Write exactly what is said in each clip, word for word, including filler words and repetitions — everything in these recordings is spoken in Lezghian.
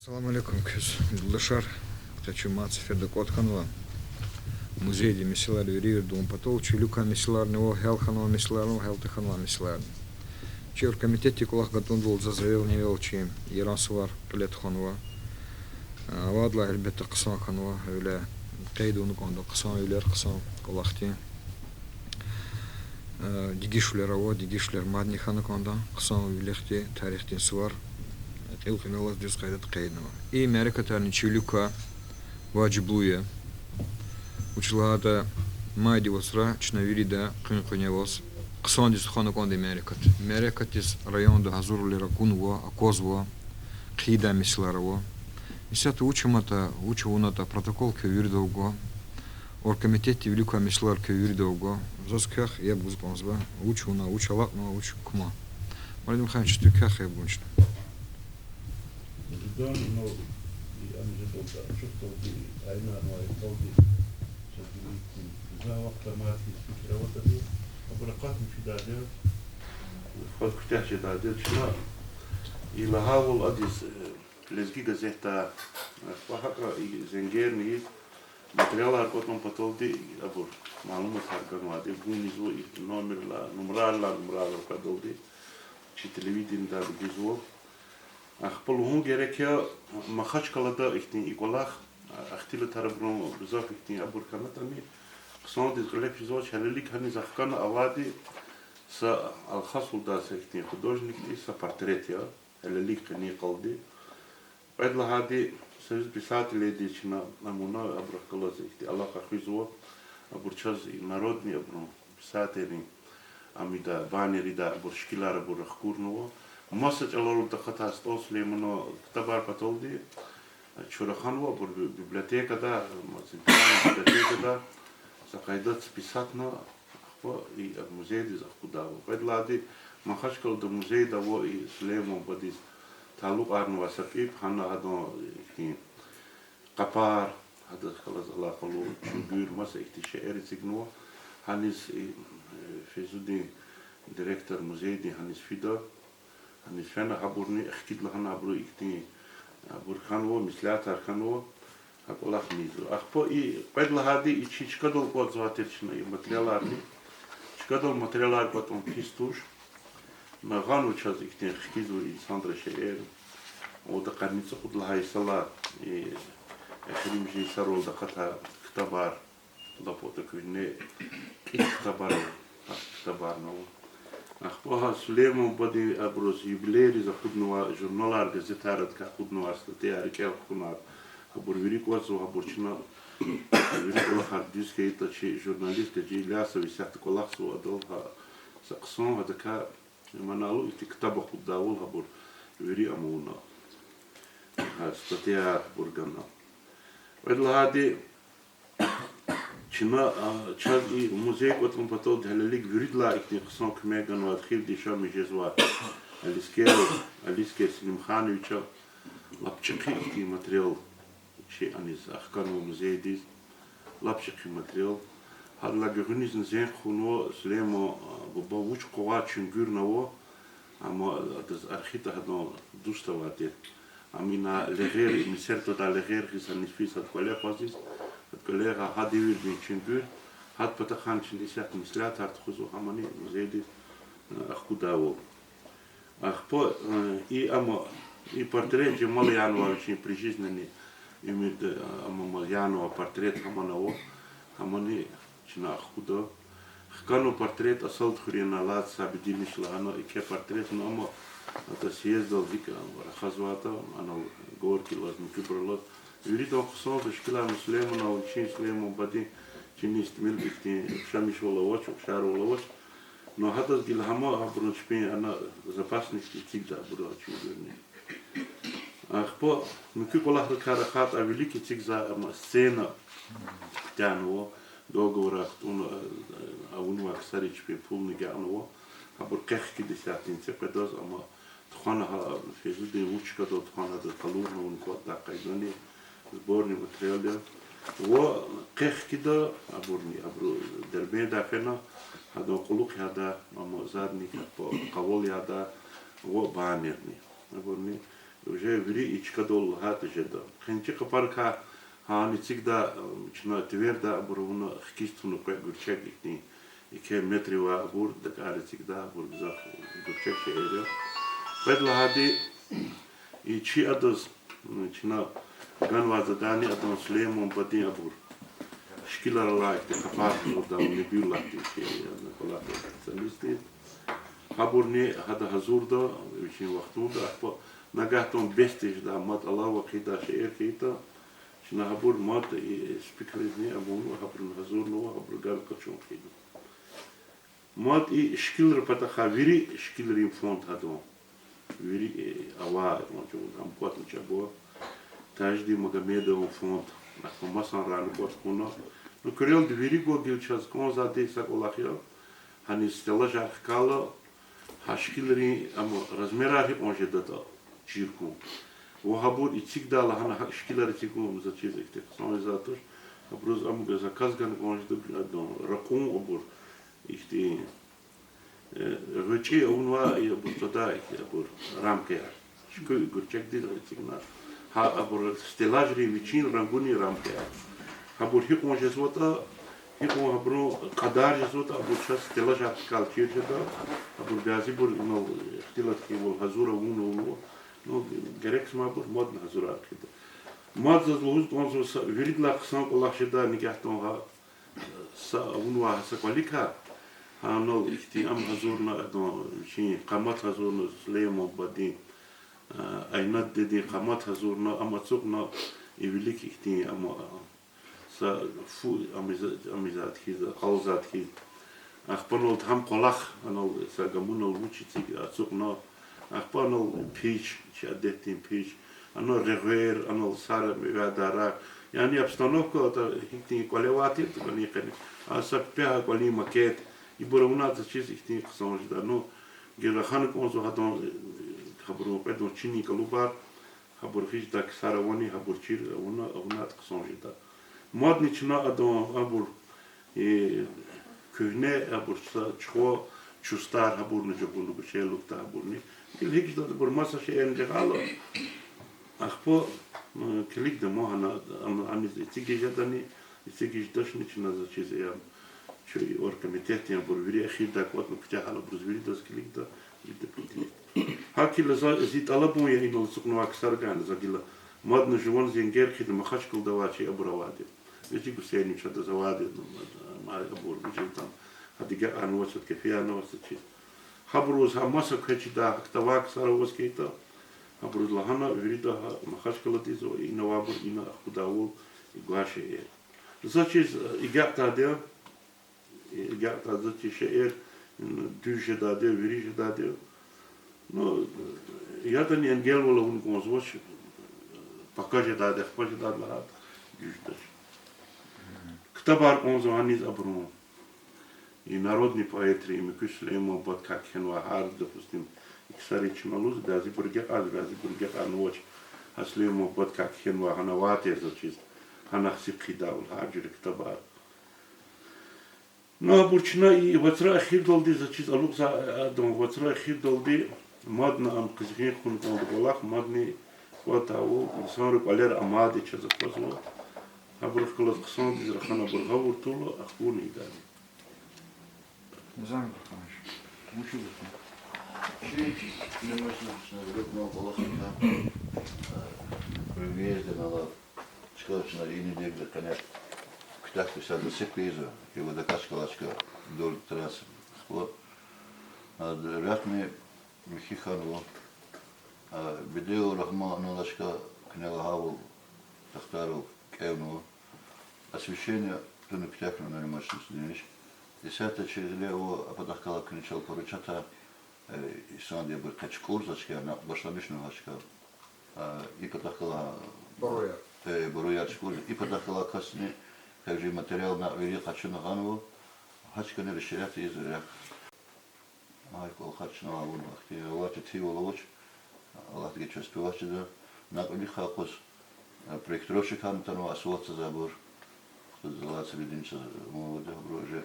Салам алейкум, квез, юлдашар. Къе чун мад сеферда кӀватӀ хьанва музейдин месэлаяр вири виридалай патал. Чи вилик квай месэлаярни ава, гьял хьанвай месэлаярни ава, гьял тахьанвай месэлаярни. Чи оргкомитетдин кӀвалах гатӀунвал заз эвелни-эвел чи Яран сувар кьиле тухванва. Авайдалай гьелбетда хъсан хьанва, гьавиляй къейд авуна кӀанда хъсанвилер, хъсан кӀвалахди. Дегишвилер ава, дегишвилер мадни хьана кӀанда, хъсанвилихъди тарихдин сувар кьил-кьилеллаз дуьз къайдада къейднава. И мярекатарни чи вилик квай важиблу я. Вучиз лагьайтӀа майдин вацра чна вирида къуьн-къуьне аваз хъсандиз тухвана кӀанда и мярекат. Мярекатдиз районда гьазурвилер акунва, аквазва, хъийидай месэлаяр ава. Исятда вуч аматӀа, вуч авунатӀа, протокол квез виридаз гва, оргкомитетдин вилик квай месэлаяр квез виридаз гва. Заз квехъ яб гуз кӀанзава, вуч авуна, вуч алакьнава, вуч кума. Муаллим-ханым, чаз квехъ яб гун чна. Жидани, ну, и ам жедалди, ачухдалди, айнарнавай кӀвалахди, са гимитдин, за вахт мад хьиз фикир аватӀади, абур акъатна фидайди я. Фад куьтягь жедайди я чна. И лагьайвал адиз, э, Лезги газетда, э, ва гьакӀа и зенгерни ийиз, материалар кӀватӀун паталди абур малуматар ганвайди, гуниз ва и номерла, нумрайрилай нумрайра къведалди, чи телевидениедалди гузва. Ахпа лугьун герек я, Махачкъалада ихьтин и кӀвалах, а, ихтилатар абурун гзаф ихьтин абур хьанатӀани, хъсандиз кьиле физвач, гьелелиг гьаниз ахкана авайди са Алхасвилдай са ихьтин художникдин са портрет я, гьелелиг къенин къалди. Кьвед лагьайди, Союз писателейдиз чна амуна, абурухъ галаз ихьтин алакъа хуьзва, абур чаз и народный абурун писателрин, ам ида баннер ийидай абур шикилар абур рахкурнава. Маса чӀаларалди акъатай СтӀал Сулейманан ктабар паталди чура хьанва абур би-, библиотекада, ма центральный библиотекада, са къайдада списатна, ахпа и музейдиз ахкудайвал. Кьвед лагьайди, Махачкъалада музейда ава и Сулейман бадедиз талукьарнавай са пӀипӀ, гьана гьадан ихьтин къапар, гьадахъ галаз алакъалу чуьнгуьр, маса ихьтин шейэр эцигнава. Гьаниз и, э, Фейзудин, директор музейдин, гьаниз фида. Гьаниз фена, гьабурни хкидла гьана абуру ихьтин, абур хьанва, меслятар хьанва, гьа кӀвалах ийизва. Ахпа и кьвед лагьайди, и чи чкадал кӀватӀзавай тир чна и материаларни. Чкадал материалар кӀватӀун пис туш. На гъанва чаз ихьтин хкизва инсанрин шейэр. Адакай мицӀи кьуд лагьай йисалай, и эхиримжи йисаралди акъатай ктабар, лап адак вине кьит ктабар ава, гьахьтин ктабарни ава. Ахпа гьа Сулейман бадедин абуруз юбилейриз акъуднавай журналар, газетар, адакай акъуднавай статьяяр, рикӀел хкунар, гьабур вири кӀватӀзава, гьабур чна вири кӀвалахар дуьз хьайитӀа, чи журналист Гьажи Илясов исятда кӀвалахзава, адал гьа са хъсан гьадакай, ман алу, ихьтин ктаб акъуддайвал гьабур вири амуна. Гьа статьяяр гьабур гана. Кьвед лагьайди, чна, а, чаз и музей кӀватӀун паталди гьелелиг виридалай ихьтин хъсан куьмек ганвай Хивдин Шамни жезвай Алискер, Алискер Селимхановича лап чӀехи ихьтин материал чи аниз ахканва музейдиз, лап чӀехи материал. Гьадалай гуьгъуьнизни зенг хъувунва, Сулейман, а, буба, вуч къугъвай чуьнгуьрни ава, амма адаз архитӀа гьадан дуст авай тир. Ам ина легъер, Мисер твадай легъер хьиз, аниз физ гьада кӀвале акъвазиз, гьада кӀвале гьа, гьа девирдин чуьнгуьр, гьадан патахъай чна исятда меслятар тухузва, гьамани музейдиз, э, ахкудайвал. Ахпа, э, и ама, и портрет Жамал Янова вичин при жизни, уьмуьрда, э, ама, ама Янова портрет гьамани ава, гьамани чна ахкуда. Хкана портрет Асалдхуьруьн Алаз Сабидинович лагьана, ике портрет, ну, ама ада съездал гьикӀ, а, рахазвайтӀа, анал Горькийдалаз, муькуьбуралаз. Виридан хъсан шикилар, ну, Сулейманан, вичин, Сулейман бадедин, чиниз тӀимил ихьтин ухшамишвал авач, ухшарвал авач. Ну, гьадаз гила гьама абурун чпин ана запасникди эцигда абуру а чуьнгуьрни. Ахпа муькуь кӀвалахрикай рахайтӀа, вилик эцигзавай, ама сцена куьтягьнава, договорар хтӀунна, э, авунвай ксари чпин пулни агакьнава, абур къе хкида исятда цӀикьведаз, ама тухвана гьа Фейзудин вуч чкадал тухвана, гьадаз къалурна авуна кӀватӀдай къайдани, сборный материал я. Ва къе хкида абурни, абуру Дербентдай фена, гьадан кьулухъ ядай, ама задник, къа-, къавал ядай, ва баннерни. Абурни Уже вири и чкадал лагьайтӀа жеда. ХъенчӀин къапарикай гьа эцигда, чна Тиверда абур авуна, хкиз туна кьве гуьрчег ихьтин, еке метривай абур, дакӀар эцигда, абур гзаф гуьрчег шейэр я. Кьвед лагьайди, и чи адаз, чна ганвай задани адан Сулейман бадин абур шикилар алай ихьтин къапар гьазурда, небуьр лагьайди чи, яни, кӀвалахзавай специалистди. Гьабурни гьада гьазурда, вичин вахтунда, ахпа нагагьдан бес тежедай мад алава хъийидай шейэр хьайитӀа, чна гьабур мад и спикеризни абурни, гьабурни гьазурнава, гьабуру гана къачун хъийида. Мад и шикилрин патахъай вири шикилрин фонд гьадан. Вири, э, авай, гьам кӀватӀна чӀагъа. Тажидин Магомедован фонд, ахпа масанрайни кӀватӀ хьана. Ну, куьрелди вири гвай гила чаз кӀанзавайди са кӀвалах я. Гьаниз стеллажар хкайла, гьа шикилрин, амма размерар гьикьван жедатӀа чир хьун. Ва гьабур эцигдайла, гьана гьакӀ шикилар эцигун за чиз ихьтин хъсан ийизвайди туш. Абуруз ам гваз заказ гана кӀан жеда, адан ракьун абур ихьтин, э, гъвечӀи авунвай, абур твадай, абур рамкаяр. ШуькӀуь гуьрчегдиз эцигна. Гьа абур стеллажрин вичин рангунин рамкаяр. Гьабур гьикьван жезватӀа, гьикьван гьабурун кьадар жезватӀа, абур чаз стеллажар хкайла чир жеда, абур бязибур инал ихтилат хьайивал гьазур авун авунва, ну, герекзамайбур мадни гьазурар хъийида. Мад заз лугьуз кӀанзава са виридалай хъсан кӀвалах жедай нигагьдин гьа са авунвай гьа са кӀвалиха, гьа анал ихьтин ам гьазурна, адан вичин къамат гьазурна, Сулейман бадин, а, Айнат дедин къамат гьазурна, ам ацукьна, и вилик ихьтин ам, а, са фу ам ийизвайди хьиз, акьалтзавайди хьиз. Ахпа анал гьам кӀвалах, анал са гамунал вуч эциг ацукьна, ахпа анал пич, чи адетдин пич, анал регъвер, анал сара мевядарар. Яни обстановка, ата гьихьтин кӀвале авай тир, кӀвалин къене. А са пипӀягьа кӀвалин макет, ибур авуна за чиз ихьтин хъсан жеда. Ну, гила рахана кӀанзава гьадан, гьабурун кьведан чинин кӀалубар, гьабур хьиз жеда ксар авани, гьабур чир авуна, авунатӀа хъсан жеда. Мадни чна адан абур, э, куьгьне абур са чухва чустар гьабурни жагъуна гуьчелукда гьабурни. Гила гьикӀ жедатӀа абур маса шейэрни жагъайла. Ахпа, э, килигда ман гьана, ам-, аниз эцигиз жедани, эцигиз жедачни чна за чиз я. Чи оргкомитетдин абур вири эхирдай кӀватӀна куьтягьайла абуруз виридаз килигда, вирида килигда. ГьакӀ хьайила за, зи тӀалабун я инал ацукьнавай ксарикай, за гила мадни жуван зенгер хъийида Махачкъалада авай чи абур авайди. Вежи Гусейнович адаз авайди, ма абур вижи там, гьа дигекьарни авач, са кефиярни авач, са чиз. Гьабуруз гьа маса квез чидай, гьахьтин авай ксар аваз хьайитӀа, гьабуруз лагьана вирида гьа Махачкъаладиз ва ина авайбур ина ахкудайвал, и гвай шейэр. За чиз, э, агакьдайди я, агакьдайди я за чи шейэр, м, дуьз жедайди я, вири жедайди я. Ну, ятӀани энгелвал авун кӀанзавач, пака жедайди, ахпа жедайди лагьайтӀа, дуьз жедач. Ктабар кӀанзава аниз абурун. И народный поэтрин, и муькуь Сулейман бадикай кхьенвай гьар, допустим, и ксари чна лугьуз, бязибуру агакьарзава, бязибуру агакьарнавач, гьа Сулейман бадикай кхьенвай гьана авай тир за чиз, гьана ахци хъийидайвал гьар жуьре ктабар. Ну, абур чна и вацра эхирдалди за чиз алукьзавай, адан вацра эхирдалди мадни ам къизгъин хьун кӀанда кӀвалах, мадни кӀватӀайвал, инсанрин кӀвалера амайди чаз аквазва. Гьабурухъ галаз хъсандиз рахана абур гъавурда тула, ахпа ийидайди. Низам Бурханович, вучиз икӀ? Чи, чи, чна вилик ман кӀвалах ата, э, при въезде на Лав. Чка чна ини негда къене куьтягьди са зацепка ийизва, и водокачка алай чка вдоль трассы. Вот. А, рехъни михьи хьанва. А, Бедиев Рагьман аналай чка куьне лагьайвал тахтайрал кӀевнава. Освещение туна куьтягьна, Нариман Шамсудинович. Исятда чи гъиле ава, а патахъ галай куьне чал поручатӀа, э, инсанди абур къе чукӀурзавай чка, накь башламишнава гьа чка. А, и патахъ галай, Баруяр. Э, Баруяр чукӀурзава. И патахъ галай касни, как же, материал накь вири къачуна гъанва, гьа чкани расширять ийизва рехъ. Гьа кӀвалахар чна авунва, ахьтин авачир тийивал авач, Аллагьди гайитӀа чаз пиват жеда. Накь вилик къакъуз, э, проектировщикарни атанва, асфальт цаз абур. Хтуз алай середина чаз ман вада абур уже,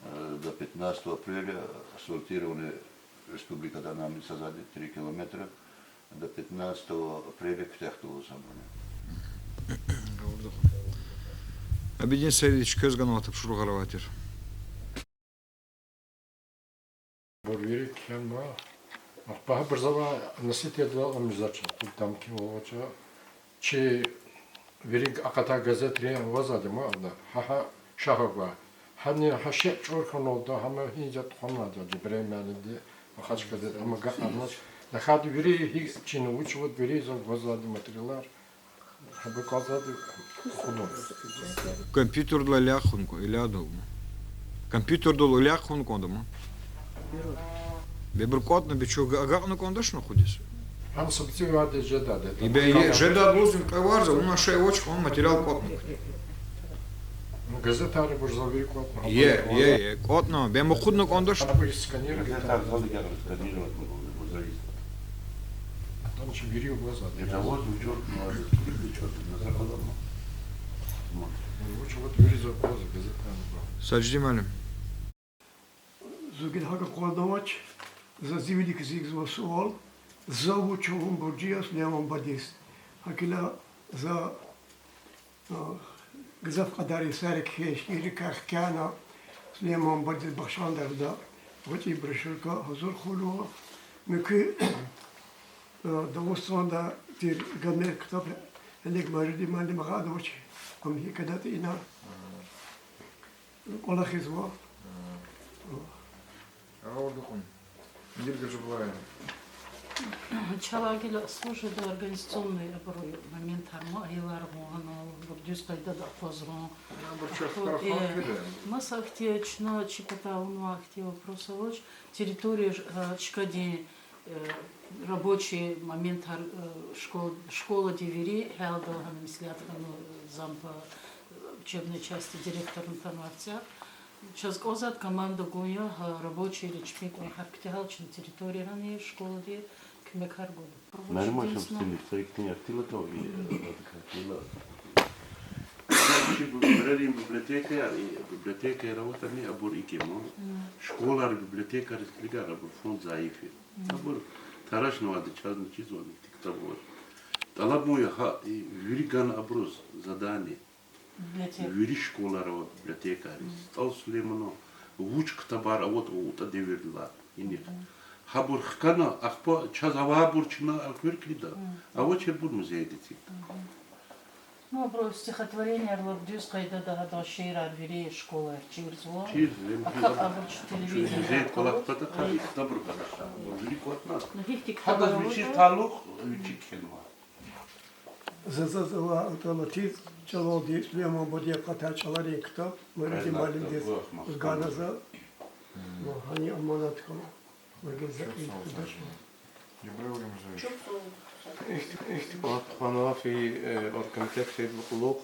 э, до пятнадцатого апреля асфальтирование республикада ана амни цазвайди три километра. До пятнадцатого апреля куьтягь тавуз абур. Абидин Саидович, квез ганвай тапшуругъар авай тир. Абур вири кхьенва. Ахпа гьабур завай носительдал амжзача, кьуд там кхьенвача. Чи вири акъатай газетрин авазвайди ма ада, гьа, гьа, Шагьагва. Гьана гьа шей чӀур хьанвайди, гьама гьинжа тухванвайди, Жибрей муаллимди, Махачкъалади, гьама гатӀарнач. ТахьайтӀа вири гьи чна вуч аватӀа, вири зав гвазвайди материалар. Гьабур кӀанзавайди худун. Компьютердал ильягъун кӀан-, ильягъун. Компьютердал ильягъун кӀанда ма. Бебур кӀватӀна, бес чун ага-, агакьна кӀандачни худиз? Гьам са бицӀи ваъда жедайди. Ибе е-, жедай лугьузва, кьве варз, вуна шей авач кьван материал кӀватӀна. Ну, газетар абур завай кӀватӀна. Е, е, е, кӀватӀна, бес мукъудна кӀандачни? Абур сканировать. Газетар зал ягъ сканировать мугуз, завис. Там чи вири ваза. Сажидин муаллим. Зун гила гьакӀ акъвазнавач, за зи вилик эцигзава суал, за вуч авун буржи я Сулейман бадедиз. ГьакӀ хьайила за, а, гзаф кьадар эсеррикай, шииррикай хкяна, Сулейман бадедиз бахшандалда гъвечӀи брошюрка гьазур хьанва. Муькуь, а, Дагъустанда тир гамер ктаб гьелелиг Мажидин муаллим агъадавач, ам гьикӀ кӀандатӀа ина кӀвалахзава. Чалай гила служеда организационный абуру моментар ма, аялар гъана, абур дуьз къайдада акъвазрун. Маса ихьтияж, чна чи патай авунвай ихьтин вопрос авач, территория, а, чкадин, э, рабочий моментар, э, школ-, школадин вири гьялдал гьана меслят хьана, э, зампа, э, учебной части директорни атанвай цӀя. Чаз кӀанзавайди команда гун я, гьа рабочийри чпин кьван гьар куьтягьал чна территория гьана школади куьмекар гуда. Нормально, чтобы с ними встретиться, их не актила того, и, э, вот, как было. Чи бу-, берерин библиотекаяр, и библиотекаяр аватӀани абур икӀ я ма. Школайрин библиотекайриз килигайла, абур фонд зайиф я. Абур тарашнавайди чазни чизвани, ихьтин ктаб авач. ТӀалабун я гьа, и вири гана абуруз задание. Библиотека. Вири школайра ва библиотекайриз. СтӀал Сулейманан вуч ктабар аватӀа ва ятӀа девирдилай инихъ. Гьабур хкана, ахпа чаз авайбур чна элкъуьрна килигда. Авачирбур музейда эцигда. Ну, абуру стихотворениеяр, дуьз къайдада гьадан шиирар вири школайра чирзава. Чирзава, им абур чун телевидение, музей кӀвалах патахъай, и ктабрин патахъай. Абур вири кӀватӀна. Ну, гьихьтин ктабар аватӀа, вичиз талукь, вичи кхьенва. За, за, за ва анталатиз чӀалалди Сулейман бадедиз кьадай чӀаларин ктаб, Муьридин муаллимдиз гана за. Ва гьана аманат хьана. Ихьтин, ихьтин кӀвалах тухванва фи, э, оргкомитет хьайила кьулухъ,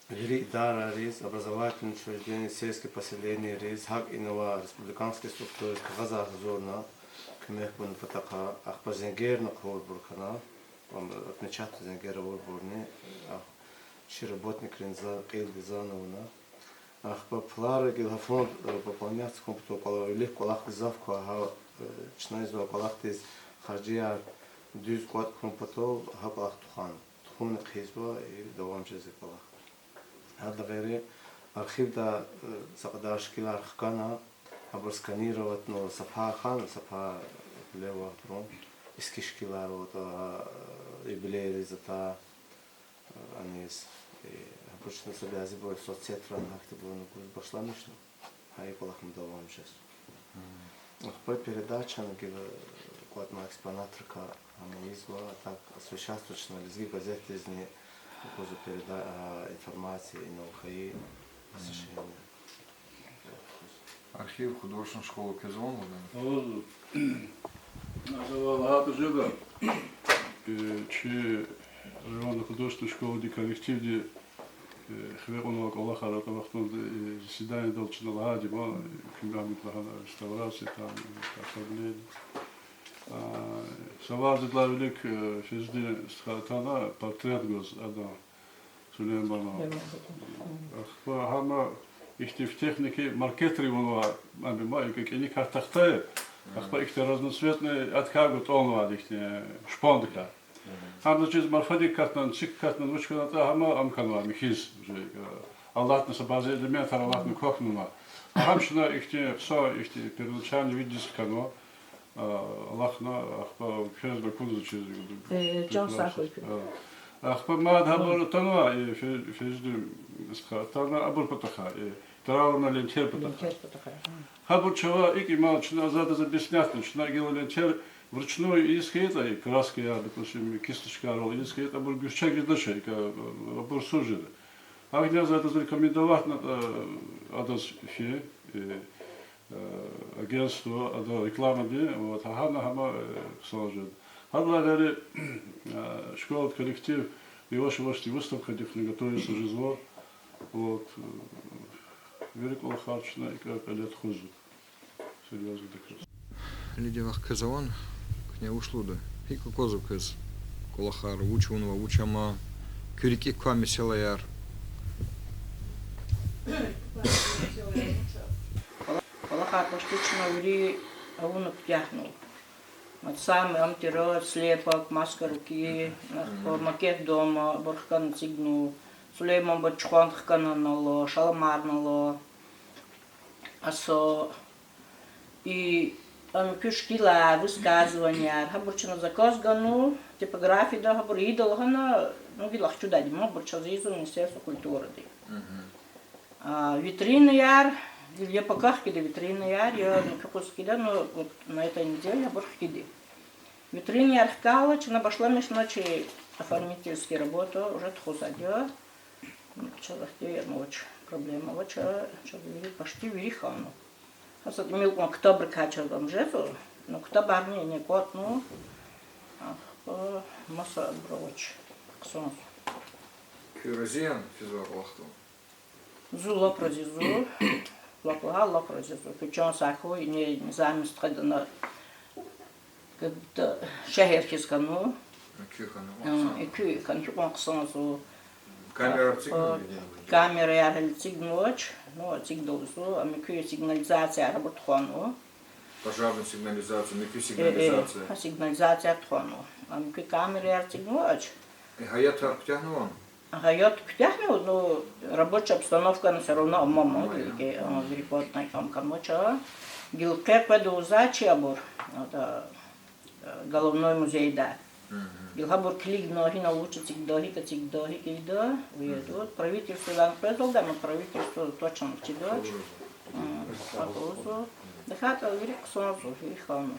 вири идарайриз, образовательный учреждение, сельский поселениейриз, гьакӀ инал авай республиканский структурариз кагъазар гьазурна, куьмек гун патахъай, ахпа зенгерна хьурбур хьана, отмечать зенгер авурбурни, а, чи работникрин за кьилди зан авуна. Ахпа пулар гила гьа фонд, э, пополнять хьун патал кӀвалах, вилик кӀвалах гзаф ква, гьа, э, чна ийизвай кӀвалахдиз харжияр дуьз кӀватӀ хьун патал гьа кӀвалах тухун. Тухун хъийизва, и давам жезва кӀвалах. Гьадан гъейри архивда, э, са кьадар шикилар хкана, абур сканировать авуна, са пай хьана, са пай лев аватӀа абурун, эски шикилар аватӀа, э, юбилейриз атай, аниз, э, абур чна са бязибур соцсетра гьахьтинбурни гуз башламишна, гьа и кӀвалахни давам жез. Ахпа передачани гила кӀватӀна экспонатрикай гьам ийизва, а так освещать авачни Лезги газетдизни гузва переда-, а, информация инал хьайи освещение. Архив художественной школы квез авани? Авазва. Ада лагьайтӀа жеда, э, чи районный художественный школадин коллективди, э, хиве кьунвай кӀвалахар, а вахтунда, э, заседаниедал чна лагьайди ма, э, Куьмран Муьтлагьана реставрация, там, э, оформление. А, са варз идалай вилик, э, Физудин стха атана портрет гваз адан, Сулейманан. Сулейман. Ахпа гьама ихьтин техника, макетрив авай, ам ма, и кӀаник тахтай, Ахпа ихьтин разноцветный аткар гатӀунвайди ихьтин шпондикай. Гьам заз чиз марфадик катнани, цик катнани, вуч хьанатӀа гьам ам хьанва михьиз. Алатна са бязи элементар алатна квахьнава. Гьам чна ихьтин хъсан, ихьтин первоначальный виддиз хканва. Алахъна, ахпа квез акунзава чиз. Э, чан сагъ хьуй. Ахпа мад гьабур атанва, э, Фе-, Фейзудин стха, атана абур патахъай, э, траурный лентяй патахъай. Лентяй патахъай, гьа. Гьабур чавай икӀ имал чна азадаз объяснятьна, чна гила лентяй вручную ийиз хьайитӀа, и краскаяр, допустим, кисточкаяр ийиз хьайитӀа, абур гуьрчег жедач, икӀ, э, абур сур жеда. ГьакӀни адаз рекомендовать авунатӀа, э, адаз фи, э, э, агентство, ада рекламади, вот, гьана гьам, э, хъсан жеда. Гьадалай гъейри, э, школада коллектив яваш-явашди выставкадихъни готовиться жезва. Вот, э, вири кӀвалахар чна икӀ кьиле тухузва. Серьёзно даказ. Лидия вах, квез авани, куьне вуч лугьуда? ГьикӀ аквазва квез кӀвалахар, вуч авунва, вуч ама, куь рикӀик квай месэлаяр? КӀвалахар почти чна вири авуна куьтягьнава. Вот самый ам тир слепок, маска руки, макет дома, абур хкана эцигнава. Сулейман буба чухван хкана анал, шаламарнал. Асо. И ам куь шикилар, высказыванияр, гьабур чна заказ гана, типографияда гьабур ийида лагьана, ну, гила ахчудайди ман, абур чаз ийизва Министерство культуради. А витринаяр, я пакад хкида витринаяр, я муькуь юкъуз хкида, ну, вот на этой неделе гьабур хкида. Витринаяр хкайла, чна башламишна чи оформительский работа уже тухузвайди я. Чаз ахьтин, ну, вуч проблема авач, чаз вири, почти вири хьана. Гьа са тӀимил кьван ктабрикай чаз ам жезва, ну, ктабарни ина кӀватӀна, ахпа масабур авач, хъсанзава. Куьн рази яни физвай кӀвалахдал? Зун лап рази я зун. Лап лагьай, лап рази я зун. Куь чан сагъ хьуй, ина Низамидин стхади ана, как будто шегьер хьиз хьана. Экуь хьана, экуь хьана, гьикьван хъсанзава. Камераяр эцигнавач? Камераяр гьеле эцигнавач, ну, эцигда лугьузва, ам экуь сигнализацияяр абур тухвана. Пожарный сигнализация, муькуь сигнализация. Гьа сигнализацияяр тухвана. Ам экуь камераяр эцигнавач. Э, гьаятар куьтягьнавани? Гьаят куьтягьнава, ну, рабочая обстановкани всё равно ама, ама, вири кӀватӀна, ам хьанвач. Гила къе къведа лугьузва чи абур, это, э, головной музейда. Гила гьабур килигна, гьинал вуч эцигда, гьикӀ эцигда, гьикӀ ийида, уедут. Правительстводан къвезва, ама правительство точно чидач. ТахьайтӀа вири хъсанзава, вири хьана.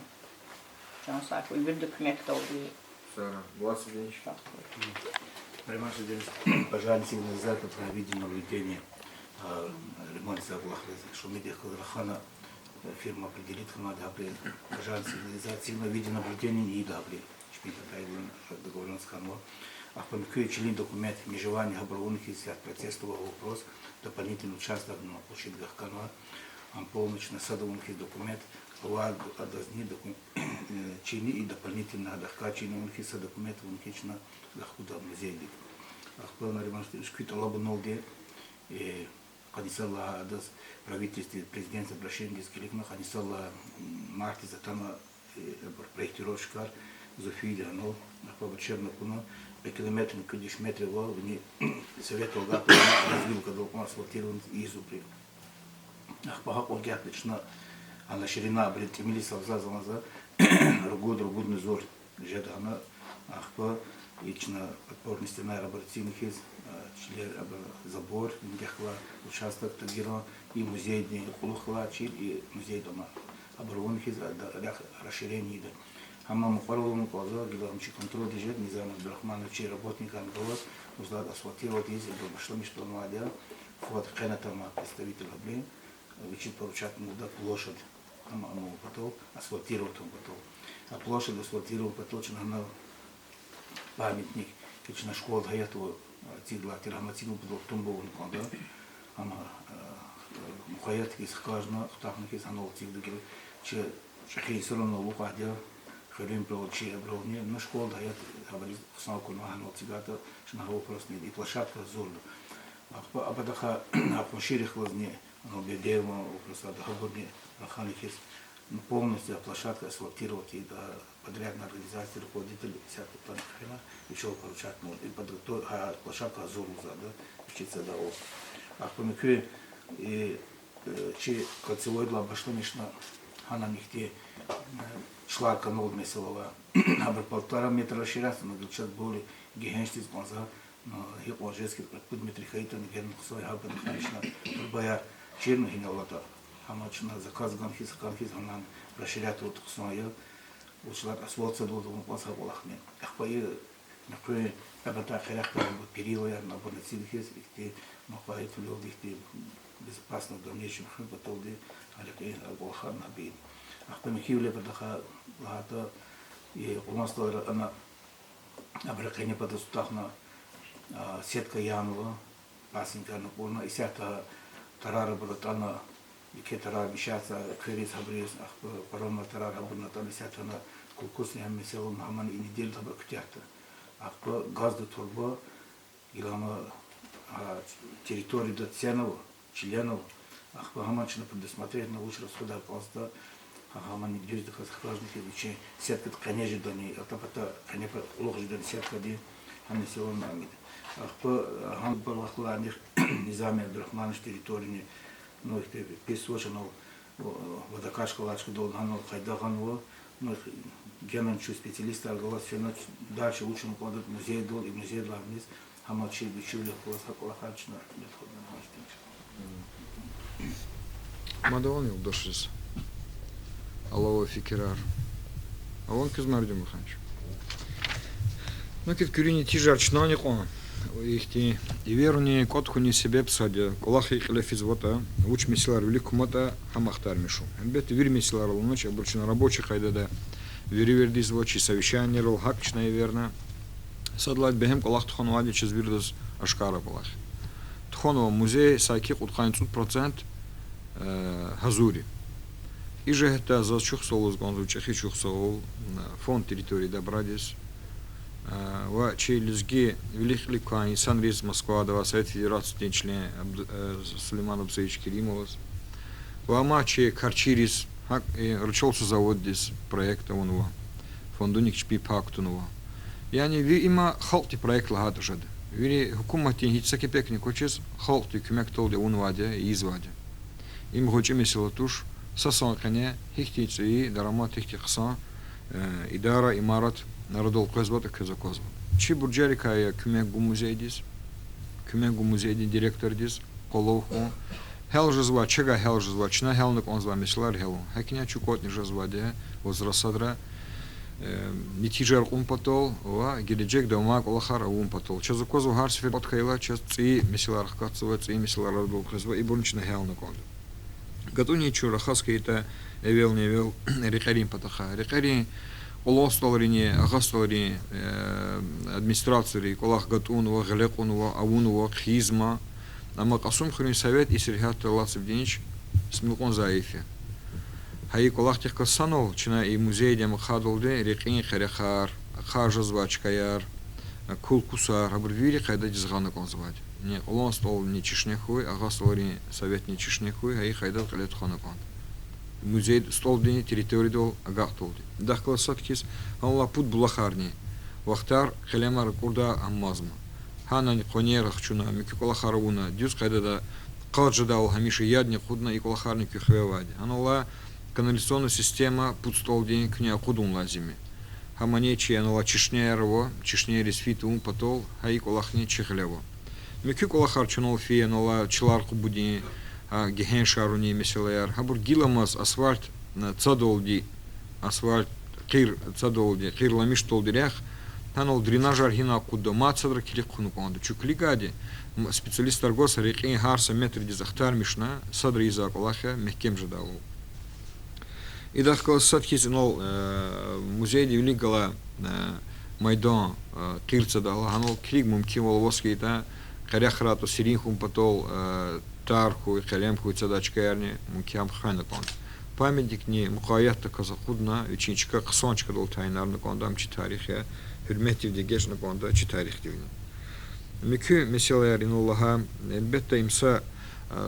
Чан сагъ хьуй, вирида куьмекдалди. Сара, Власов Денис. Сагъ хьуй. Нариман Шаденович, пожарный сигнализатор, про видеонаблюдение, а, ремонт за кӀвалахриз, Шумидихъ галаз рахана, фирма определить хьана, гьабуру пожарный сигнализатор, сигнал видеонаблюдение ийида гьабуру. Чпин патайбурун договорённость хьанва. Ахпа муькуь чилин документ, межевание, гьабур авун хьиз, я процесс ава, вопрос, дополнительный участок, ну, площадка хканва. Ам полностью на сад авун хьиз документ, авай адазни доку-, э, чини и дополнительно гьадахъ галаз чини авун хьиз са документ авун хьиз чна гахкуда музейдик. Ахпа, Нариман Шаденович, куь тӀалабуналди, э, къанни сад лагьай адаз правительстводиз, президентдиз обращениедиз килигна, къанни сад лагьай, м, мартдиз атана, э, проектировщикар, Зуфиди анал, ахпа бачебна кьуна, кьве километрни кӀуьд виш метр ава, вини советрал агакьна развилкадал кьуна асфальтирование ийизва абуру. Ахпа гьакьван гяпди чна, ана ширина абуру тӀимил йисалзазва за, ругуд, ругудни зур жеда гьана, ахпа и чна подпорный стенаяр абур эцигна хьиз, а, чилер абур забор, виндехъ галай участок тагирун, и музейдин кьулухъ галай чил, и музейдин ама абур авун хьиз, а, да-, рехъ расширение ийида. Гьам мукьвара авун кӀанзава, гила ам чи контрольдиз жеда, Низам Абдурахманов чи работникар галаз, вуч лагьайтӀа асфальтировать ийиз, абур башламишнавайди я, фад-къе атанвай представитель абуру, вичиз поручать авунва площадь, ам, ам авун патал, асфальтировать авун патал. А площадь асфальтировать авун патал чна гьана памятник, ки чна школада гьаятда, а, эцигдалай тир, гьам эцигун патал тумба авун кӀанда. Гьам, а, мукъаят хьиз хкажна, хутахна хьиз гьанал эцигда гила. Чи чӀехи инсанрал алукӀайди я, хуьруьнбурал, чи абурални, ну, школада гьаятда гьабуриз хъсан акунва, гьанал эцигайтӀа, чна гьа вопросни, и площадка зурда. Ахпа абадахъай а къуншийрихъ галазни, ну, Бедееван вопросар, гьабурни рахана хьиз, Ну, полностью площадка асфальтировать ийида, подрядная организация, руководитель, всякий там хрена, ещё поручать можно. И подготов-, а, площадка гьазур лугьузвайди, ичицада о. Ахпа муькуь, и, э, чи кольцевойдилай башламишна, гьанани ихьтин, э, члар канал месэла ава. Абур полтора метра расширяться, но сейчас более гегьеншдиз кӀанзава. Ну, гьикьван жез хьиз, кьуд метр хьайитӀани, генани хъсан я, гьабурни хьанишна, турбаяр чирна гьинал алатӀа. Гьама чна заказ гана хьиз, гана хьиз, гьанани расширять авуртӀа хъсан я. Вучиз лагьайтӀа асфальт сад лугьуз авун кӀанзава гьа кӀвалахни. Ахпа и муькуьн, абурун къерехда перилаяр, абурни эцигда хьиз, ихьтин мукьва-гьи туннелди, ихьтин безопасный дальнейший хуьн паталди, гьа рекьин а кӀвалахарни гьабур. Ахпа муькуьвиляй патахъай лагьайтӀа, и Къулан СтӀалра ана абурун къене патаз тахьна, а, сетка янава, пасынкарни кьурна, исятда тарар абур атӀана, еке тарар мешаться, квез, гьабуруз, ахпа паромный тарар гьабурни атӀана, исятда ана кулкусни гьам месэла, гьамани и неделяда гьабур куьтягьда. Ахпа газда турба, гила ама, а, территорияда ценава, чилена ава. Ахпа гьамани чна предусмотретьна, вуч расходар кӀанзаватӀа, гьа, гьамани дуьздаказ хкажна хьиз, вичин сеткада къене жедани, атӀа-пата къене пай кьулухъ жедани сеткадин, гьа месэлани ам ийида. Ахпа, а, гьа балахлани Низами Абдурагьманович территорияни, ну, ихьтин пис авач анал, водокачка лачкадал гьанал къайда гъанва, ну, генани чун специалистар галаз фена, дальше вуч авун кӀанда музейдал, и музейдилай виниз, гьама чи вичивилихъ галаз гьа кӀвалахар чна бетхъурна гьаждинч. Мад авани юлдашриз алава фикирар? Авани квез, Мардин мугьманч? Ну, куь фикирдин нетижаяр чнани кьван, ихьтин эверунин кӀватӀ хьунин себеб сад я, кӀвалах гьикӀ кьиле физватӀа, вуч месэлаяр вилик куматӀа, гьам ахтармишун. Гьелбетда, вири месэлаяр алач, абур чна рабочий къайдада веревирдиз ва чи совещанийрал гьакӀ чна эверна. Сад лагьайди, бегьем кӀвалах тухванвайди чаз виридаз ашкара кӀвалах я. Тухванва музей, саки кьудкъанни цӀуд процент, э, гьазур я. И жигьетдай заз чухсагъул лугьуз кӀанзава, чӀехи чухсагъул, э, фонд территории добрадиз, э, ва чи лезги вилик-кьилик квай инсанриз, Москвада авай Совет Федерациядин член Абду-, э, Сулейман Абдусаидович Керимоваз, ва амай чи карчийриз, гьакӀ и ручал цу заводдиз проект авунва, фондуник чпи пай кутунва. Яни ви има халкьдин проект лагьайтӀа жеда. Вири гьукуматдин гьич са кепекни квачиз, халкьдин куьмекдалди авунвайди я, ийизвайди я. Им гъвечӀи месэла туш, са сан къене гьихьтин цӀийи дарамат, гьихьтин хъсан, э, идара, имарат арадал къвезватӀа, квез аквазва. Чи буржарикай я куьмек гун музейдиз, куьмек гун музейдин директордиз, къвалав хьун. Гьял жезвай, чагай гьял жезвай, чна гьялна кӀанзавай месэлаяр гьялун. ГьакӀни чун кӀватӀни жезвайди я возрастдайра, э, нетижаяр кьун патал ва гележегда амай кӀвалахар авун патал. Чаз аквазва, гьар сефер кӀватӀ хьайила, чаз цӀийи месэлаяр хкатзава, цӀийи месэлаяр арадал къвезва, ибурни чна гьялна кӀанда. ГатӀунни чун рахаз хьайитӀа, эвелни-эвел рекьерин патахъай. Рекьерин, Къулан СтӀалрини, Агъа СтӀалрин, э, администрацияри кӀвалах гатӀунва, гъиле кьунва, авунва, хъийизма. Амма Кьасумхуьруьн совет и сергьятдал алатзавайди гьич са мукьван зайиф я. Гьа и кӀвалахдихъ галаз санал чна и музейдин ам ахъайдалди рекьин къерехар, ахъа жезвай чкаяр, кул-кусар, гьабур вири къайдадиз гъана кӀанзавайди. Ни Къулан СтӀални чешне хьуй, Агъа СтӀалрин советни чешне хьуй, гьа и къайдада кьиле тухвана кӀанда. Музей СтӀалдин территориядал агакьдалди. Идахъ галаз сад хьиз, гьанлай пуд булахарни вахтар къелемар акӀурдай амазма. Гьанани къванер ахчуна, муькуь кӀвалахар авуна, дуьз къайдада къад жедайвал гьамиша ядни акъудна, и кӀвалахарни куь хиве авайди. Гьанал алай канализационный система пуд СтӀалдин куьне акъудун лазим я. Гьамани чи анал алай чешнеяр ава, чешнейриз фин тавун патал гьа и кӀвалахни чи гъиле ава. Муькуь кӀвалахар чунал фейи, анал алай чилар къубудин, гьа гегьеншарунин месэлаяр. Гьабур гиламаз асфальт цадалди, асфальт къир цадалди, къирламишдалди рехъ, гьанал дренажар гьина акъудда, мад садра килиг хъувуна кӀанда. Чун килигайди, м-, специалистар гваз рекьин гьар са метрдиз ахтармишна, садра ийизвай кӀвалах я мягькем жедайвал. Идахъ галаз сад хьиз инал, э, музейдин вилик галай, э, майдан, э, къир цадайла, гьанал килиг мумкинвал аваз хьайитӀа, къерехрай тӀа серин хьун патал, э, тар хьуй, къелем хьуй цадай чкаярни мумкин я хвена кӀанда. Памятникни мукъаятдаказ акъудна, вичин чка хъсан чкадал тайинарна кӀанда, ам чи тарих я, гьуьрметдивди эгечӀна кӀанда чи тарихдивни. Муькуь месэлаяр инал лагьай, гьелбетда, им са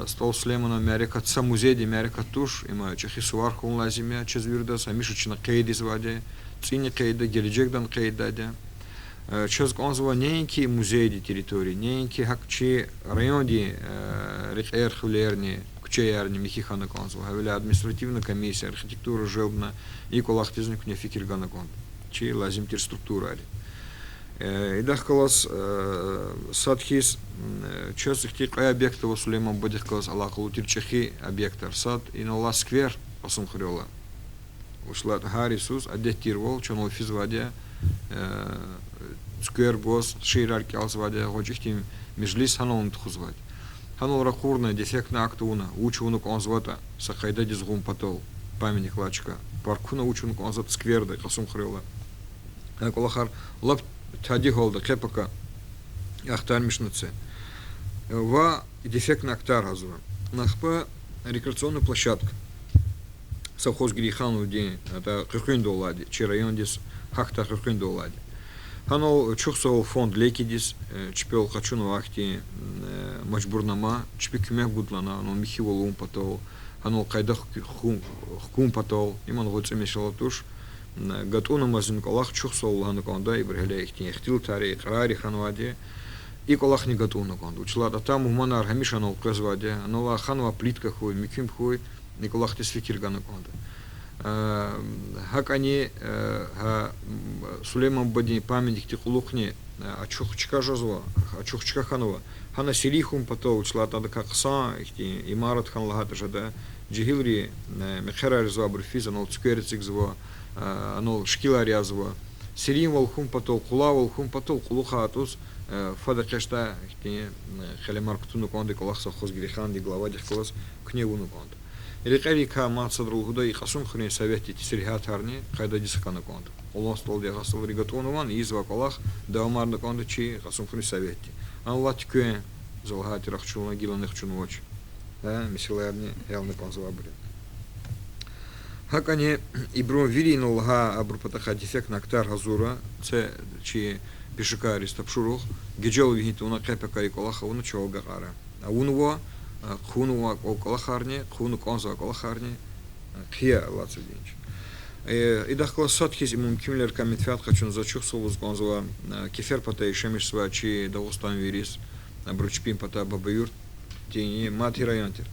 СтӀал Сулейманан мярекат са музейдин мярекат туш, им чӀехи сувар хьун лазим я чаз виридаз, гьамиша чна къейд ийизвайди, цӀини къейд я, гележегдани къейд ийизвайди. Чаз кӀанзава неинки музейдин территория, неинки гьакӀ чи райондин рекьер, хуьлерни, куьчеярни михьи хьана кӀанзава. Гьавиляй административный комиссия, архитектура желбна, и кӀвалахдизни куьне фикир гана кӀанда чи лазим тир структурайри. Идахъ галаз сад хьиз, чаз ихьтин кьве объект ава Сулейман бубадихъ галаз алакъалу тир чӀехи объектар. Сад инал алай сквер Кьасумхуьрелай. Вучиз лагьайтӀа гьар йисуз адет тирвал чан физвайди я цуьквер гваз, шиирар кӀелзавайди я, гъвечӀи хьтин межлис гьанални тухузвайди. Гьанал ракъурна, дефектный акт авуна, вуч авуна кӀанзаватӀа, са къайдадиз гъун патал, памятник лагьай чка, паркуна вуч авуна кӀанзаватӀа скверда Кьасумхуьрелай. Гьа кӀвалахар лап тади гьалда, хъипака ахтармишна це. Ва дефектный актар гьазура. Ахпа рекреационный площадка. Совхоз Гирейхановдин, атӀа къекъуьндалди, чи райондиз гьахьдай къекъуьндалди. Гьанал чухсагъул фонд Лекидиз, чпел къачунва ахьтин мажбурнама, чпи куьмек гуд лагьана, гьанал михьивал авун патал, гьанал къайда хкун патал, иман гъвечӀи месэла туш. ГатӀунамаз и кӀвалах чухсагъул лагьана кӀанда, ибур гьеле ихьтин ихтилатар, икьрар хьанвайди я. И кӀвалахни гатӀунна кӀанда. Вучиз лагьайтӀа атай мугьманар гьамиша гьанал къвезвайди я, гьанал хьанва плитка хьуй, муькуьб хьуй, и кӀвалахдиз фикир гана кӀанда. ГьакӀани гьа Сулейман бубадин памятникдин кьулухъни ачух чка жезва, ачух чка хьанва. Гьана серин хьун патал, вучиз лагьайтӀа адакай хъсан ихьтин имарат хьана лагьайтӀа жеда, жегьилри мехъерар ийизвайбур физ, анал цуьквер эцигзава, анал шикилар язава. Серинвал хьун патал, къулайвал хьун патал кьулухъай атӀуз фад экъечӀдай ихьтин къелемар кутуна кӀанда, и кӀвалах совхоз Гирейхандин главадихъ галаз куьне авуна кӀанда. Рекьерикай мад садра лугьудай, и Кьасумхуьруьн советдин теслигьиятарни къайдадиз хкана кӀанда. Къулан СтӀалдин агъа, СтӀалри гатӀунвани, ийизвай кӀвалах давамарна кӀанда чи Кьасумхуьруьн советди. Анлай туьквен, за лагьай тир, ахчунлай гилани хчунвач. Гьа месэлаярни гьялна кӀанзавайбур я. ГьакӀани ибурун вири инал лагьай, абурун патахъай дефектный актар гьазура, це чи пешекарриз тапшуругъ, гежел вегьин тавуна хъипака и кӀвалах авуна чавай агакьара. Авунва, хъувунва кӀвалахарни, хъувуна кӀанзавай кӀвалахарни, хъия алай цавинч. Идахъ галаз сад хьиз и мумкинвилерикай менфят къачуна за чухсагъул лугьуз кӀанзава кефер патай яшамиш жезвай чи дагъустанвийриз, абуру чпин патай Бабаюртдини, мад гьи район тир,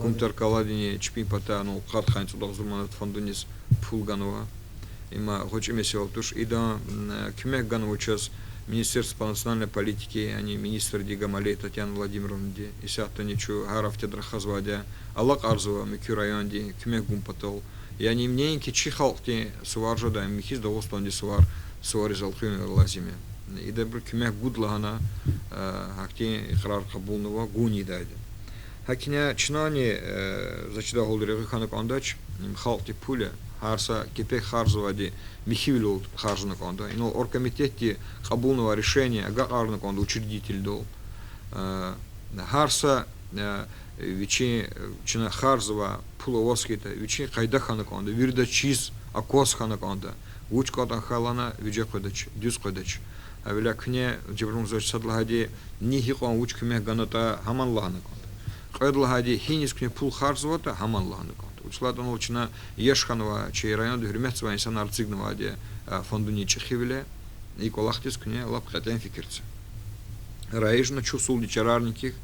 Кумтаркаладини чпин патай, ну, къад хайи цӀуд агъзур манат фондуниз пул ганва. Има гъвечӀи месэла туш. Идан куьмек ганва чаз Министерство по национальной политике, яни министрди Гамалеева Татьяна Владимировнади. Исятдани чун гьар гьафтеда рахазвайди я, алакьарзава муькуь райондин куьмек гун патал. Яни им неинки чи халкьдин сувар жеда, ам михьиз Дагъустандин сувар, сувариз элкъуьн лазим я. Идабуру куьмек гуд лагьана, гьахьтин икьрар кьабулнава, гун ийидайди. ГьакӀни чнани, за чидай гьалда, регъуь хьана кӀандач, им халкьдин пул я, гьар са кепек харжзавайди михьивилелди харжна кӀанда. Инал оргкомитетди кьабулнавай решение агакьарна кӀанда учредительдал. Гьар са вичин, чна харжзавай пул аваз хьайитӀа, вичин къайда хьана кӀанда, виридаз чиз акваз хьана кӀанда. Вуч кӀантӀан хьайила ана виже къведач, дуьз къведач. Гьавиляй куьне, Жабран Мурзаевич, сад лагьайди, ни гьикьван вуч куьмек ганатӀа, гьаман лагьана кӀанда. Кьвед лагьайди, гьиниз куьне пул харжзаватӀа, гьаман лагьана кӀанда. Вучиз лагьайтӀа анал чна яш хьанва, чи районда гьуьрметзавай инсанар эцигнавайди я фондунин чӀехивиле, и кӀвалахдиз куьне лап кьетӀен фикир це. Раижна чухсагъулди чарарникихъ,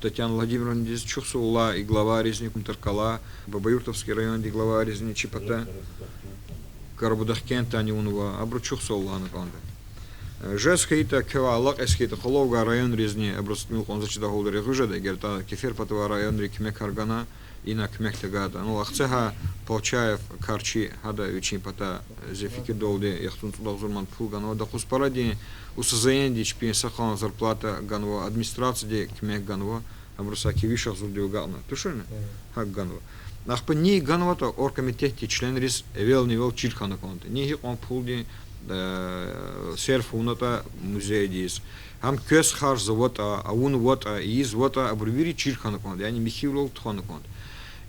Татьяна Владимировнадиз чухсагъул лагьай и главайризни, Кумтаркала, Бабаюртовский райондин главайризни, чи патай Карабудахкентдани авунва, абуру чухсагъул лагьана кӀанда. Жез хьайитӀа, квевай алакьиз хьайитӀа, къвалав гвай районризни абуруз тӀимил кьван, за чидай гьалда, регъуь жеда, эгер та кефер патавай районри куьмек гана, ина куьмек тагайтӀа. Ну, Ахцегьай Полчаев Карчи, гьада вичин патай, зи фикирдалди, яхцӀурни цӀуд агъзур манат пул ганва, Докъузпарадин УСЗН-ди чпин са къан зарплата ганва, администрацияди куьмек ганва, абуру саки виш агъзурдив агакьна тушни, гьакӀ ганва. Ахпа ни ганватӀа оргкомитетдин членриз эвелни-эвел чир хьана кӀанда. Ни гьикьван пулдин серф авунатӀа музейдиз, гьам квез харжзаватӀа, авунватӀа, ийизватӀа, абуру вири чир хьана кӀанда, яни михьивилелди тухвана кӀанда.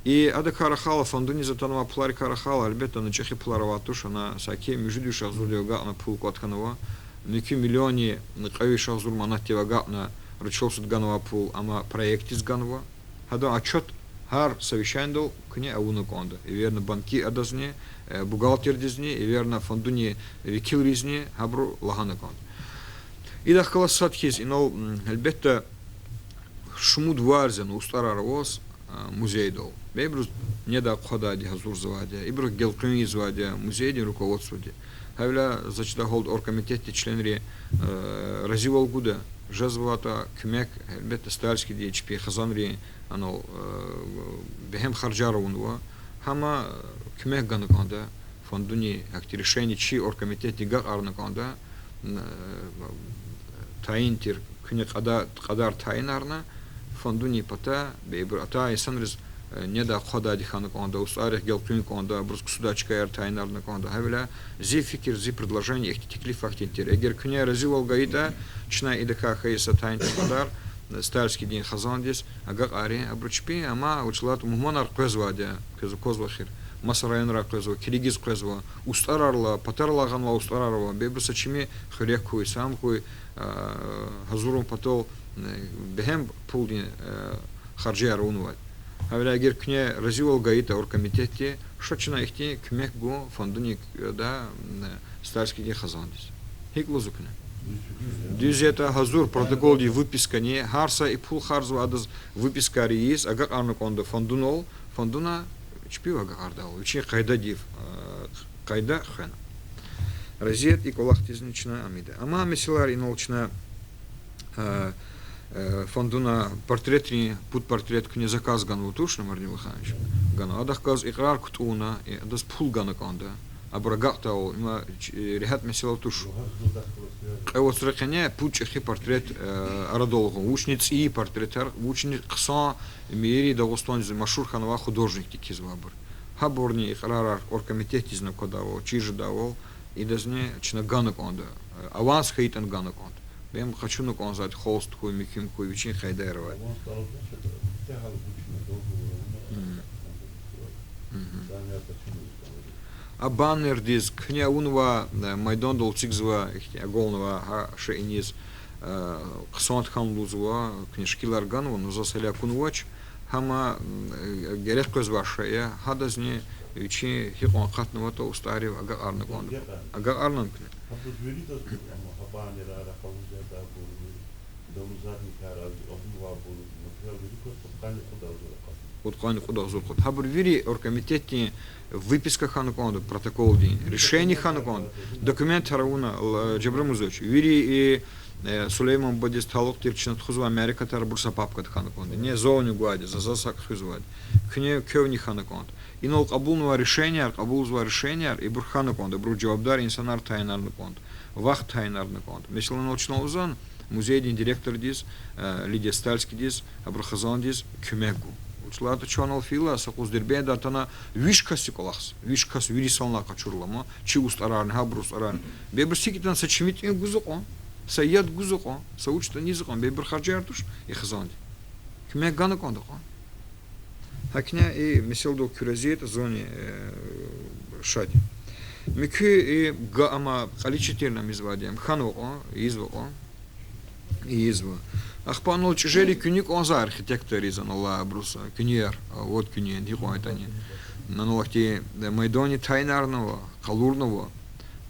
И адакай рахайла, фондуниз атанвай пуларикай рахайла, гьелбетда, ана чӀехи пулар авай туш, ана саки муьжуьд виш агъзурдив агакьна пул кӀватӀ хьанва, муькуь миллионни кьве виш агъзур манатдив агакьна, ручал сад ганвай пул, амма проектдиз ганва. Адан отчёт гьар совещанидал куьне авуна кӀанда. Эверна банкир адазни, э, бухгалтердизни, эверна фондунин векилризни, гьабуру лагьана кӀанда. Идахъ галаз сад хьиз инал, м, гьелбетда, шумуд варз яна устӀарар аваз, а, музейдал. Бейбуруз недай-хъвадайди гьазурзавайди я, ибуру гелкъуьн ийизвайди я музейдин руководстводи. Гьавиляй заз чидай гьалда оргкомитетдин членри, э, разивал гуда, жезватӀа куьмек, гьелбетда, Стальскийди чпи хизанри, анал, э, бегьем харжар авунва, гьама куьмек гана кӀанда фондуни, гьахьтин решение чи оргкомитетди агакьарна кӀанда, э, тайин тир куьне кьада-, кьадар тайинарна, фондунин патай, бейбур атай инсанриз, э, недай-хъвадайди хьана кӀанда, устӀаррихъ гелкъуьн кӀанда, абуруз ксудай чкаяр тайинарна кӀанда. Гьавиляй зи фикир, зи предложение, ихьтин теклиф ахьтин тир. Эгер куьне разивал гайитӀа, чна идакай хьайи са тайин кьадар, э, Стальскийдин хизандиз агакьарин, абуру чпи, амма вучиз лагьайтӀа мугьманар къвезвайди я, квез аквазва эхир, маса районрай къвезва, килигиз къвезва, устӀарар ала, патарилай гъанвай устӀарар ава, бейбур са чими хуьрек хьуй, сам хьуй, а, гьазурун патал, э, бегьем пулдин, э, харжияр авунвайди. Гьавиляй эгер куьне разивал гайитӀа оргкомитетди, ша чна ихьтин куьмек гун фондуни, э, да, м, Стальскийдин хизандиз. ГьикӀ лугьузва куьне? Дуьз ятӀа, гьазур протоколдин выпискани, гьар са и пул харжзавай адаз выпискаяр ийиз, агакьарна кӀанда фондунал, фондуна чпив агакьардайвал, вичин къайдадив, э, къайда хвена. Рази ятӀа, и кӀвалахдизни чна ам ийида. Амма месэлаяр инал чна, э, э, фондуна портретрин, пуд портрет куьне заказ ганва туш, Намардин Ваханович, ганва. Адахъ галаз икьрар кутӀунна, э, адаз пул гана кӀанда. Абур агакьдайвал, има, э, регьят месэла туш. Кьве вацран къене пуд чӀехи портрет, э, арадал гъун. Вучни цӀийи портретар, вучни хъсан, мийри Дагъустандиз машгьур хьанвай художникди кхьизвайбур. Гьабурни икьрарар оргкомитетдизни аквадайвал, чир жедайвал, идазни чна гана кӀанда. Э, аванс хьайитӀани гана кӀанда. Бегьем къачуна кӀанзавайди холст хьуй, муькуьм хьуй, вичин къайдаяр авайди. А баннердиз куьне авунвай, э, майдандал эцигзава, ихьтин агалнавай гьа шейиниз, э, хъсан хьана лугьузва, куьне шикилар ганва, ну заз гьеле акунвач, гьама, м, э, герек къвезвай шей я, гьадазни вичин гьикьван акъатнаватӀа устӀаррив агакьарна кӀанда. Агакьарнани куьне? Кьудкъанни кьуд агъзур кьуд. Гьабур вири оргкомитетдин выписка хьана кӀанда, протоколдин решение хьана кӀанда, документар авуна, л-, Жабран Мурзович, вири и, э, Сулейман бадедиз талукь тир чна тухузвай мярекатар абур са папкада хьана кӀанда. Не, зани гвайди, за, заз гьакӀ хуьзвайди. Куьне квевни хьана кӀанда. Инал кьабулнавай решенияр, кьабулзавай решенияр, ибур хьана кӀанда, абуру жавабдар инсанар тайинарна кӀанда, вахт тайинарна кӀанда. Месела, инал чна лугьузва музейдин директордиз, э, Лидия Стальскийдиз, абурун хизандиз куьмек гун. Вучиз лагьайтӀа чун анал фейила, са юкъуз Дербентдай атана виш касдин кӀвалахзава, виш кас вири санлай къачурла ма, чи устӀарарни, гьабурун устӀарарни. Бейбуруз гьикӀ ятӀани са чими тӀуьн гуз акьван, са яд гуз акьван, са вуч ятӀани ийиз акьван, бейбур харжар туш и хизанди. Куьмек гана кӀанда кьван. ГьакӀни и меселадал куь рази ятӀа, зунни, э, шад я. Муькуь и га-, амма кьаличи тирна мизвайди ам хьанва кьван, ийизва кьван. Ийизва. Ахпа анал чӀижери куьнуь кӀанзавай архитекторриз, анал алай абуруз куьнуьяр, а, вот куьнуьяр, гьикьван ятӀани. Анал ахьтин, э, майдани тайинарнава, къалурнава.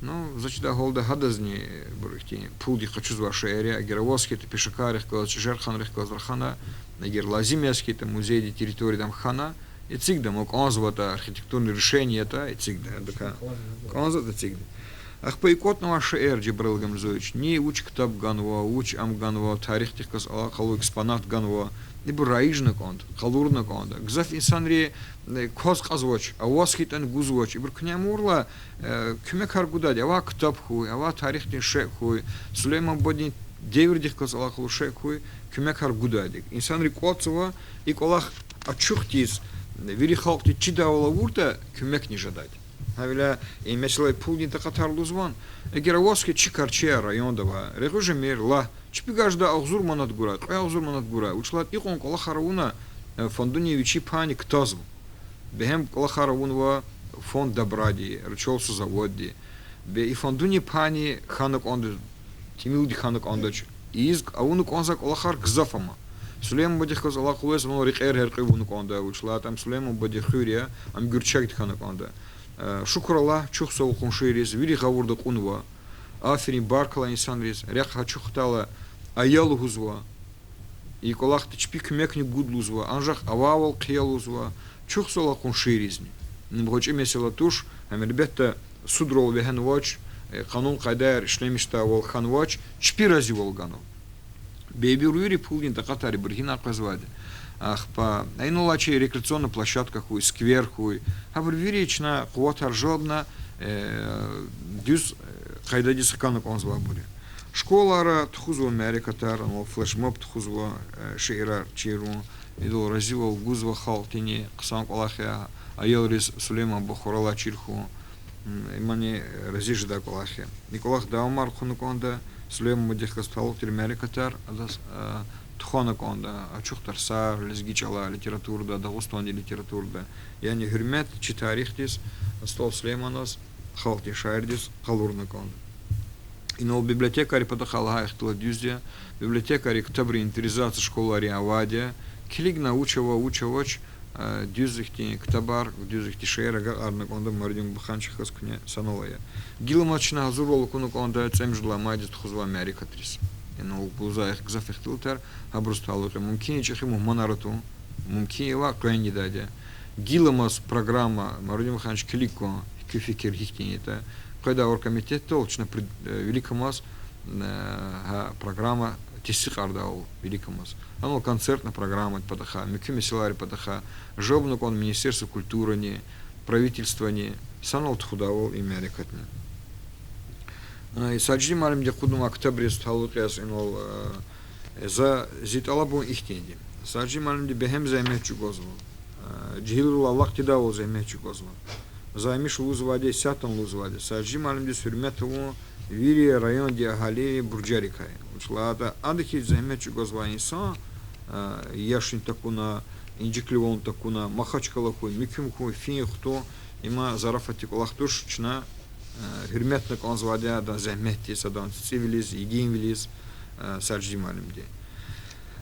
Ну, заз чидай гьалда гьадазни, э, бур ихьтин пулдик къачузвай шейэр я, эгер аваз хьайитӀа пешекаррихъ галаз, чӀижерханрихъ галаз рахана, эгер лазим яз хьайитӀа музейдин территорияда ам хьана, эцигда, ма кӀанзаватӀа, архитектурный решение ятӀа, эцигда, адакай кӀанзаватӀа, эцигда. Ахпа и кӀватӀнавай шейэр, Жабрал Гамзатович, ни вуч ктаб ганва, вуч ам ганва, тарихдихъ галаз алакъалу экспонат ганва, ибур раижна кӀанда, къалурна кӀанда. Гзаф инсанри, э, кваз кьазвач, аваз хьайитӀани гузвач, ибур куьне амурла, э, куьмекар гудайди, авай ктаб хьуй, авай тарихдин шей хьуй, Сулейман бадедин девирдихъ галаз алакъалу шей хьуй, куьмекар гудайди. Инсанри кӀватӀзава, и кӀвалах ачухдиз, вири халкьдиз чидайвал авуртӀа, куьмекни жедайди. Гьавиляй и месэла пулдин такьатар лугьузвани, эгер аваз хьайитӀа чи карчияр, районда авай, регъуь жемир, лагь, чпивай жедай агъзур манат гурай, кьве агъзур манат гурай, вучиз лагьайтӀа икьван кӀвалахар авуна, э, фондунин вичин пани ктазва. Бегьем кӀвалахар авунва фонд добради, ручёлса заводди. Бе и фондунин пани хьана кӀанда, тӀимилди хьана кӀандач. Ийиз авуна кӀанзавай кӀвалахар гзаф ама. Сулейман бадихъ галаз алакъа аваз, вун рекьер гьяркьуь авуна кӀанда, вучиз лагьайтӀа ам Сулейман бадин хуьр я, ам гуьрчегди хьана кӀанда. Э, шукур Аллагь, чухсагъул къуншийриз, вири гъавурда кьунва, аферин, баркалла инсанриз, рехъ гьа чухтайла ая лугьузва. И кӀвалахда чпи куьмекни гуда лугьузва, анжах авайвал хъия лугьузва, чухсагъул къуншийризни. Им гъвечӀи месэла туш, гьам, гьелбетда, судрал вегьенвач, э, къанун-къайдаяр ишлемишдайвал хьанвач, чпи разивал ганва. Бейбур вири пулдин такьатар ибур гьина къвезвайди. Ахпа, инал алай чи рекреационный площадка хьуй, сквер хьуй, гьабур вири чна къуватар жалобна, э, дуьз, э, къайдадиз хкана кӀанзавайбур я. Школайра тухузва мярекатар, анал флешмоб тухузва, э, шиирар чирун, идал разивал гузва халкьдини, хъсан кӀвалах я, аялриз Сулейман буба хуралай чир хьун, м, имани рази жедай кӀвалах я. И кӀвалах давамар хъувуна кӀанда, Сулейман бадихъ галаз талукь тир мярекатар адаз, э, тухвана кӀанда, ачух тарсар, лезги чӀалай литературада, Дагъустандин литературада. Яни гьуьрмет чи тарихдиз, СтӀал Сулейманаз, халкьдин шаирдиз къалурна кӀанда. Инал библиотекайрин патахъай лагьай ихтилат дуьз я. Библиотекайри ктабрин инвентаризация школайрин авайди я. Килигна вуч ава, вуч авач, э, дуьз ихьтин ктабар, дуьз ихьтин шейэр агакьарна кӀанда Мугьаммед Баханчи хьиз куьне санал ая. Гиламаз чна гьазурвал акуна кӀанда цӀемуьжуьдалай майдиз тухузвай мярекатриз. Инал гузвай гзаф ихтилатар гьабуруз талукь я. Мумкин я чӀехи мугьманар атун, мумкин я ваъ, къвен ийидайди я. Гиламаз программа, Мугьаммед Баханчи, килиг кван, куь фикир гьихьтин ятӀа. Къведай оргкомитетдал чна пред-, э, виликамаз, э, гьа программа тестикьардайвал виликамаз. Анал концертный программадин патахъай, муькуь месэлайрин патахъай, жалобна кӀанда Министерство культурани, правительствони, санал тухудайвал и мярекатни. Э, Сажидин муаллимди акъуднавай ктабриз талукь яз инал, э, за, зи тӀалаб авун ихьтинди. Сажидин муаллимди бегьем зегьмет чӀугвазва. Э, жегьилрилай алакь тийидайвал зегьмет чӀугвазва. Займиш лугьузвайди, исятдани лугьузвайди. Сажидин муаллимдиз гьуьрмет авун вири райондин агьалийрин буржарикай. Вучиз лагьайтӀа ада хьиз зегьмет чӀугвазвай инсан, э, яшни такуна, инжиклувални такуна, Махачкъала хьуй, муькуьм хьуй, фин-хтун, има зарафатдин кӀвалах туш, чна, э, гьуьрметна кӀанзавайди я адан зегьметдиз, адан цицӀивилиз, йигинвилиз, э, Сажидин муаллимди.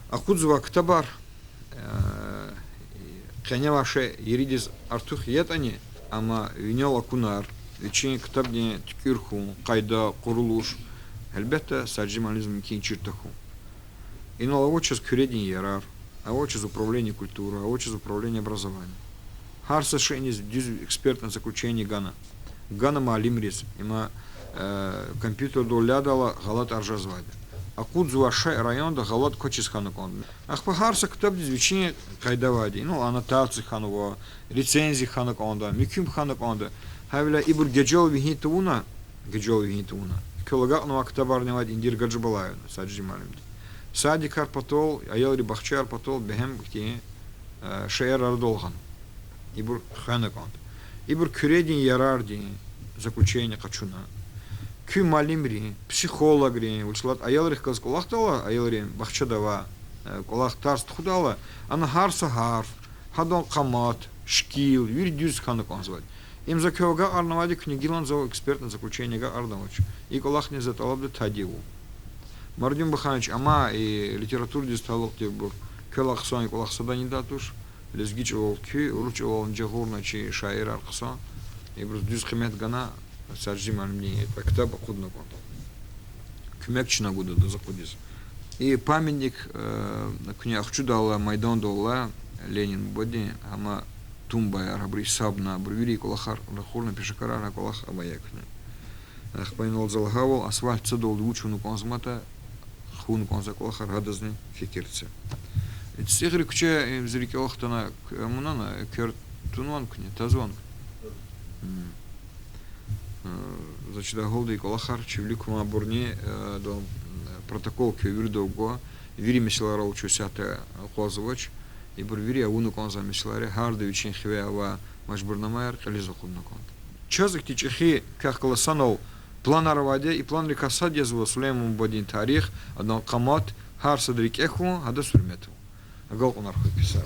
Акъудзавай ктабар, э, къеневай шей еридиз артух ятӀани, амма винел акунар, вичин ктабдин туькӀуьр хьун, къайда, къурулуш, гьелбетда, Сажидин муаллимдиз мумкин я чир тахьун. Инал ава чаз Куьредин ярар, ава чаз управление культуры, ава чаз управление образования. Гьар са шейиниз дуьз экспертное заключение гана. Гана муаллимриз, има, э, компьютердал лядайла гъалатӀар жезвайди. Акъудзавай шей районда гъалатӀ квачиз хьана кӀанда. Ахпа гьар са ктабдиз вичин къайда авайди. Инал аннотация хьанва, рецензия хьана кӀанда, муькуьб хьана кӀанда. Гьавиляй ибур гежел вегьин тавуна, гежел вегьин тавуна, квел агакьнавай ктабарни авайди Индира Гаджибалаевна, Сажидин муаллимди. Садикар патал, аялрин бахчаяр патал бегьем хьтин, э, шейэр арадал гъана. Ибур хвена кӀанда. Ибур Куьредин ярардин заключение къачуна. Куь муаллимрин, психологрин, вучиз лагьайтӀа аялрихъ галаз кӀвалахдайла, аялрин бахчада авай, э, кӀвалах тарс тухудайла, ана гьар са гьарф, гьадан къамат, шикил, вири дуьз хьана кӀанзавайди. Им за квев агакьарнавайди, куьне гилан зав экспертное заключение агакьарнавач. И кӀвалахни за тӀалабда тади авун. Мугьаммед Баханчи, амма и литературадиз талукь тирбур, квелай хъсан и кӀвалах садани ийидай туш, лезги чӀалал куь, урус чӀалални жагъурна чи шаирар хъсан, ибуруз дуьз къимет гана, Сажидин муаллимдин ктаб акъудна кӀанда. Куьмек чна гуда адаз акъудиз. И памятник, э, куьне Ахчудалай майдандал алай, Ленин бубадин, гьама тумбаяр, гьабуру гьисабна, абуру вири кӀвалахар ракъурна, пешекарар, гьа кӀвалах авай куьне. Ахпа инал за лагьайвал, асфальт цадалди вуч авуна кӀанзаватӀа, хъувуна кӀанзавай кӀвалахар гьадазни фикир це. ЦӀигъри куьче, э, зи рикӀел хтана, к-, мунана, квер тунвани куьне, тазвани куьне? М. Э, за чидай гьалда и кӀвалахар чи вилик квайбурни, э, да, м, протокол квевирдав гва, вири месэлайрал чун исятда акъвазнавач, ибур вири авуна кӀанзавай месэлаяр я, гьарда вичин хиве авай мажбурнамаяр кьилиз акъудна кӀанда. Чаз ихьтин чӀехи, квехъ галаз санал, планар авайди я, и планрикай сад язва Сулейман бубадин тарих, адан къамат, гьар сад рикӀе хьун, гьадаз гьуьрмет авун. Агалкьунар хьуй, писар.